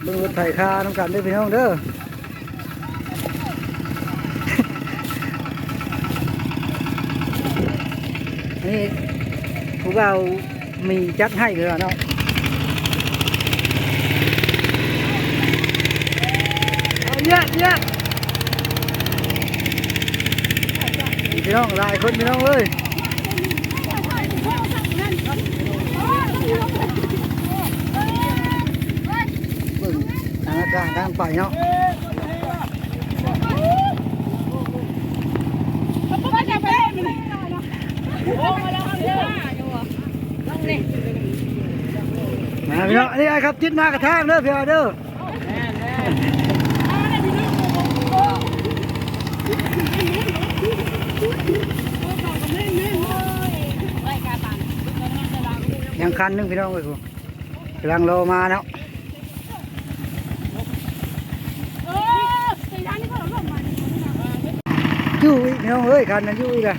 ເບິ່ງລົດໄຖຄານຳກັນເດີພີ່ນ້ອງເດີ. ນີ້ຜູ້ບ່າວມີຈັດໃຫ້ເລີຍເນາະ. ເຍະ ເຍະ ພີ່ນ້ອງ ຫຼາຍຄົນພີ່ນ້ອງເອີຍ. ເບິ່ງທາງອາກາດທາງໄປເນາະ. ມາພີ່ນ້ອງ ອັນນີ້ອ້າຍຄຳຈິດມາກະທາງເດີພີ່ນ້ອງເດີ. ຍັງຄັນໜຶ່ງພີ່ນ້ອງເອີຍ ກຳລັງລໍມາເນາະ. ຢູ່ອີກພີ່ນ້ອງເອີຍ ຄັນນັ້ນຢູ່ອີກລະ.